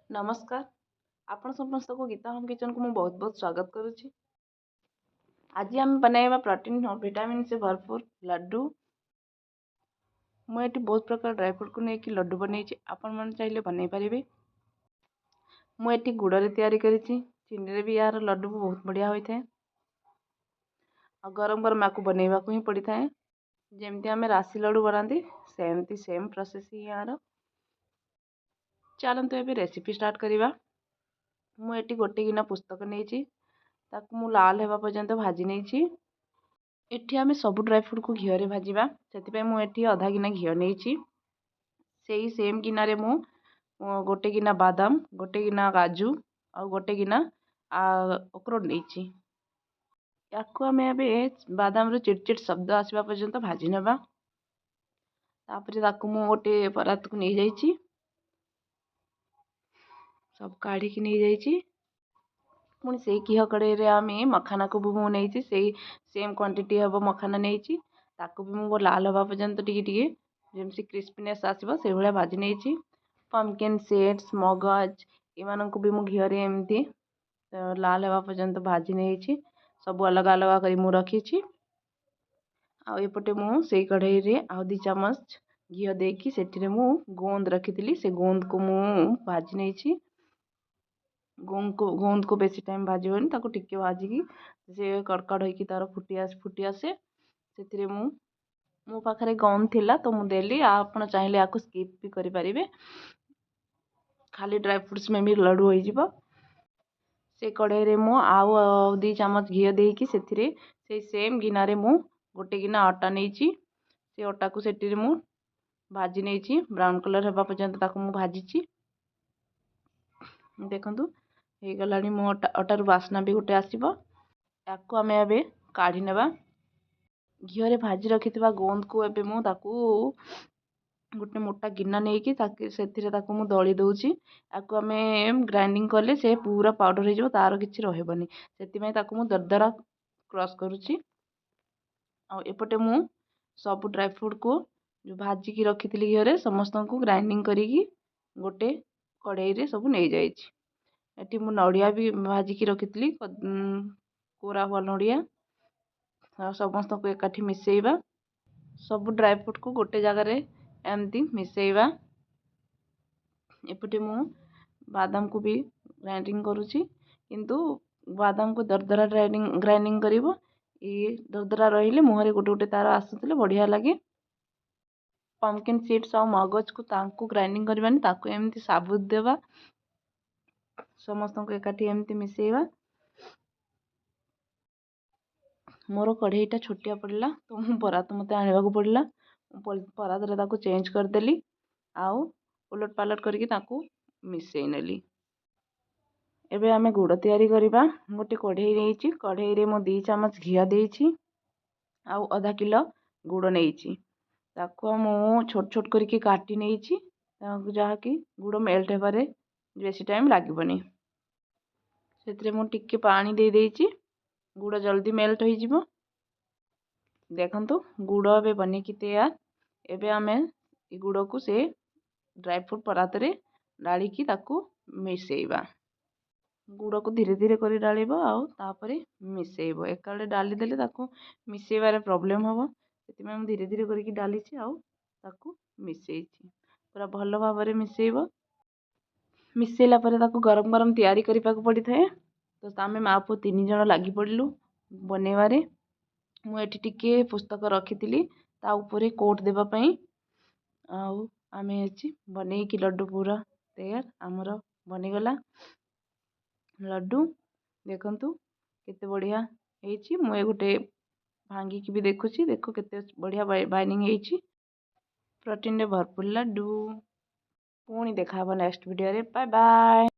ନମସ୍କାର, ଆପଣ ସମସ୍ତଙ୍କୁ ଗୀତା ହୋମ୍ କିଚେନ୍କୁ ମୁଁ ବହୁତ ବହୁତ ସ୍ୱାଗତ କରୁଛି। ଆଜି ଆମେ ବନାଇବା ପ୍ରୋଟିନ୍ ଆଉ ଭିଟାମିନ୍ ସେ ଭରପୁର ଲଡ଼ୁ। ମୁଁ ଏଠି ବହୁତ ପ୍ରକାର ଡ୍ରାଇ ଫ୍ରୁଟ୍କୁ ନେଇକି ଲଡ଼ୁ ବନେଇଛି, ଆପଣମାନେ ଚାହିଁଲେ ବନେଇ ପାରିବେ। ମୁଁ ଏଠି ଗୁଡ଼ରେ ତିଆରି କରିଛି, ଚିନିରେ ବି ଏହାର ଲଡ଼ୁ ବହୁତ ବଢ଼ିଆ ହୋଇଥାଏ। ଆଉ ଗରମ ଗରମ ଆକୁ ବନେଇବାକୁ ହିଁ ପଡ଼ିଥାଏ। ଯେମିତି ଆମେ ରାଶି ଲଡ଼ୁ ବନାନ୍ତି, ସେମିତି ସେମ୍ ପ୍ରୋସେସ୍ ହିଁ ଏହାର। ଚାଲନ୍ତୁ, ଏବେ ରେସିପି ଷ୍ଟାର୍ଟ କରିବା। ମୁଁ ଏଠି ଗୋଟେ ଗିନା ପୁସ୍ତକ ନେଇଛି, ତାକୁ ମୁଁ ଲାଲ ହେବା ପର୍ଯ୍ୟନ୍ତ ଭାଜି ନେଇଛି। ଏଠି ଆମେ ସବୁ ଡ୍ରାଇ ଫ୍ରୁଟ୍କୁ ଘିଅରେ ଭାଜିବା, ସେଥିପାଇଁ ମୁଁ ଏଠି ଅଧା ଗିନା ଘିଅ ନେଇଛି। ସେଇ ସେମ୍ ଗିନାରେ ମୁଁ ଗୋଟେ ଗିନା ବାଦାମ, ଗୋଟେ ଗିନା କାଜୁ ଆଉ ଗୋଟେ ଗିନା ଅକ୍ରୋଟ ନେଇଛି। ୟାକୁ ଆମେ ଏବେ ବାଦାମରୁ ଚିଟ୍ ଚିଟ୍ ଶବ୍ଦ ଆସିବା ପର୍ଯ୍ୟନ୍ତ ଭାଜି ନେବା। ତାପରେ ତାକୁ ମୁଁ ଗୋଟେ ପରାତକୁ ନେଇଯାଇଛି, ସବୁ କାଢ଼ିକି ନେଇଯାଇଛି। ପୁଣି ସେଇ ଘିଅ କଢ଼େଇରେ ଆମେ ମଖାନାକୁ ବି ମୁଁ ନେଇଛି, ସେଇ ସେମ୍ କ୍ୱାଣ୍ଟିଟି ହେବ ମଖାନା ନେଇଛି। ତାକୁ ବି ମୁଁ ଲାଲ ହେବା ପର୍ଯ୍ୟନ୍ତ, ଟିକେ ଟିକେ ଯେମିତି କ୍ରିସ୍ପିନେସ୍ ଆସିବ, ସେଇଭଳିଆ ଭାଜି ନେଇଛି। ପମ୍ପକିନ୍ ସିଡ୍ସ, ମଗଜ, ଏମାନଙ୍କୁ ବି ମୁଁ ଘିଅରେ ଏମିତି ଲାଲ ହେବା ପର୍ଯ୍ୟନ୍ତ ଭାଜି ନେଇଛି। ସବୁ ଅଲଗା ଅଲଗା କରି ମୁଁ ରଖିଛି। ଆଉ ଏପଟେ ମୁଁ ସେଇ କଢ଼େଇରେ ଆଉ 2 ଚାମଚ ଘିଅ ଦେଇକି ସେଥିରେ ମୁଁ ଗୋନ୍ଦ ରଖିଥିଲି, ସେ ଗୋନ୍ଦକୁ ମୁଁ ଭାଜି ନେଇଛି। ଗୋନ୍ଦକୁ ବେଶୀ ଟାଇମ୍ ଭାଜିବନି, ତାକୁ ଟିକେ ଭାଜିକି ସେ କଡ଼କଡ଼ ହେଇକି ତା'ର ଫୁଟି ଆସେ। ସେଥିରେ ମୁଁ ମୋ ପାଖରେ ଗୋନ୍ଦ ଥିଲା ତ ମୁଁ ଦେଲି, ଆଉ ଆପଣ ଚାହିଁଲେ ୟାକୁ ସ୍କିପ୍ ବି କରିପାରିବେ। ଖାଲି ଡ୍ରାଇ ଫ୍ରୁଟ୍ସ ମେ ବି ଲଡ଼ୁ ହୋଇଯିବ। ସେ କଢ଼େଇରେ ମୁଁ ଆଉ 2 ଚାମଚ ଘିଅ ଦେଇକି ସେଥିରେ ସେଇ ସେମ୍ ଗିନାରେ ମୁଁ ଗୋଟେ ଗିନା ଅଟା ନେଇଛି। ସେ ଅଟାକୁ ସେଥିରେ ମୁଁ ଭାଜି ନେଇଛି। ବ୍ରାଉନ୍ କଲର୍ ହେବା ପର୍ଯ୍ୟନ୍ତ ତାକୁ ମୁଁ ଭାଜିଛି। ଦେଖନ୍ତୁ, ହେଇଗଲାଣି ମୋ ଅଟା। ଅଟାରୁ ବାସ୍ନା ବି ଗୋଟେ ଆସିବ। ତାକୁ ଆମେ ଏବେ କାଢ଼ି ନେବା। ଘିଅରେ ଭାଜି ରଖିଥିବା ଗୋନ୍ଦକୁ ଏବେ ମୁଁ ତାକୁ ଗୋଟେ ମୋଟା ଗିନା ନେଇକି ତାକୁ ସେଥିରେ ତାକୁ ମୁଁ ଦଳି ଦେଉଛି। ତାକୁ ଆମେ ଗ୍ରାଇଣ୍ଡିଙ୍ଗ କଲେ ସେ ପୁରା ପାଉଡ଼ର ହେଇଯିବ, ତା'ର କିଛି ରହିବନି। ସେଥିପାଇଁ ତାକୁ ମୁଁ ଦରଦରା କ୍ରସ୍ କରୁଛି। ଆଉ ଏପଟେ ମୁଁ ସବୁ ଡ୍ରାଇ ଫ୍ରୁଟ୍କୁ ଯେଉଁ ଭାଜିକି ରଖିଥିଲି ଘିଅରେ, ସମସ୍ତଙ୍କୁ ଗ୍ରାଇଣ୍ଡିଙ୍ଗ କରିକି ଗୋଟେ କଢ଼େଇରେ ସବୁ ନେଇଯାଇଛି। ଏଠି ମୁଁ ନଡ଼ିଆ ବି ଭାଜିକି ରଖିଥିଲି, କୋରା ହୁଆ ନଡ଼ିଆ, ଆଉ ସମସ୍ତଙ୍କୁ ଏକାଠି ମିଶାଇବା। ସବୁ ଡ୍ରାଇ ଫ୍ରୁଟ୍କୁ ଗୋଟେ ଜାଗାରେ ଏମିତି ମିଶାଇବା। ଏପଟେ ମୁଁ ବାଦାମକୁ ବି ଗ୍ରାଇଣ୍ଡିଙ୍ଗ କରୁଛି, କିନ୍ତୁ ବାଦାମକୁ ଦରଦରା ଗ୍ରାଇଣ୍ଡିଙ୍ଗ କରିବ। ଇଏ ଦରଦରା ରହିଲେ ମୁହଁରେ ଗୋଟେ ଗୋଟେ ତାର ଆସୁଥିଲେ ବଢ଼ିଆ ଲାଗେ। ପମ୍ପକିନ୍ ସିଡ୍ସ ଆଉ ମଗଜକୁ ତାଙ୍କୁ ଗ୍ରାଇଣ୍ଡିଙ୍ଗ କରିବାନି, ତାକୁ ଏମିତି ସାବୁତ ଦେବା। ସମସ୍ତଙ୍କୁ ଏକାଠି ଏମିତି ମିଶାଇବା। ମୋର କଢ଼େଇଟା ଛୋଟିଆ ପଡ଼ିଲା ତ ମୁଁ ପରାତ ମୋତେ ଆଣିବାକୁ ପଡ଼ିଲା। ମୁଁ ପରାତରେ ତାକୁ ଚେଞ୍ଜ କରିଦେଲି ଆଉ ଓଲଟ ପାଲଟ କରିକି ତାକୁ ମିଶାଇ ନେଲି। ଏବେ ଆମେ ଗୁଡ଼ ତିଆରି କରିବା। ଗୋଟେ କଢ଼େଇ ନେଇଛି, କଢ଼େଇରେ ମୁଁ 2 ଚାମଚ ଘିଅ ଦେଇଛି ଆଉ ଅଧା କିଲୋ ଗୁଡ଼ ନେଇଛି। ତାକୁ ମୁଁ ଛୋଟ ଛୋଟ କରିକି କାଟି ନେଇଛି, ଯାହାକି ଗୁଡ଼ ମେଲ୍ଟ ହେବାରେ ବେଶୀ ଟାଇମ୍ ଲାଗିବନି। ସେଥିରେ ମୁଁ ଟିକେ ପାଣି ଦେଇ ଦେଇଛି, ଗୁଡ଼ ଜଲ୍ଦି ମେଲ୍ଟ ହୋଇଯିବ। ଦେଖନ୍ତୁ, ଗୁଡ଼ ଏବେ ବନିକି ତିଆର। ଏବେ ଆମେ ଏ ଗୁଡ଼କୁ ସେ ଡ୍ରାଇ ଫ୍ରୁଟ୍ ପରାତରେ ଢାଳିକି ତାକୁ ମିଶାଇବା। ଗୁଡ଼କୁ ଧୀରେ ଧୀରେ କରି ଢାଳିବ ଆଉ ତାପରେ ମିଶାଇବ। ଏକାବେଳେ ଢାଳିଦେଲେ ତାକୁ ମିଶାଇବାରେ ପ୍ରୋବ୍ଲେମ୍ ହେବ। ସେଥିପାଇଁ ମୁଁ ଧୀରେ ଧୀରେ କରିକି ଢାଳିଛି ଆଉ ତାକୁ ମିଶାଇଛି। ପୁରା ଭଲ ଭାବରେ ମିଶାଇବ। ମିଶାଇଲା ପରେ ତାକୁ ଗରମ ଗରମ ତିଆରି କରିବାକୁ ପଡ଼ିଥାଏ। ତ ଆମେ ମା ପୁଅ ତିନି ଜଣ ଲାଗି ପଡ଼ିଲୁ ବନେଇବାରେ। ମୁଁ ଏଠି ଟିକେ ପୁସ୍ତକ ରଖିଥିଲି ତା ଉପରେ କୋଟ୍ ଦେବା ପାଇଁ। ଆଉ ଆମେ ଅଛି ବନେଇକି ଲଡ଼ୁ ପୁରା ତୈୟାର ଆମର ବନିଗଲା ଲଡ଼ୁ। ଦେଖନ୍ତୁ, କେତେ ବଢ଼ିଆ ହେଇଛି। ମୁଁ ଏ ଗୋଟେ ଭାଙ୍ଗିକି ବି ଦେଖୁଛି। ଦେଖ, କେତେ ବଢ଼ିଆ ବାଇଣ୍ଡିଙ୍ଗ ହେଇଛି। ପ୍ରୋଟିନରେ ଭରପୁର ଲଡ଼ୁ। ପୁଣି ଦେଖା ହେବ ନେକ୍ସଟ ଭିଡ଼ିଓରେ। Bye bye.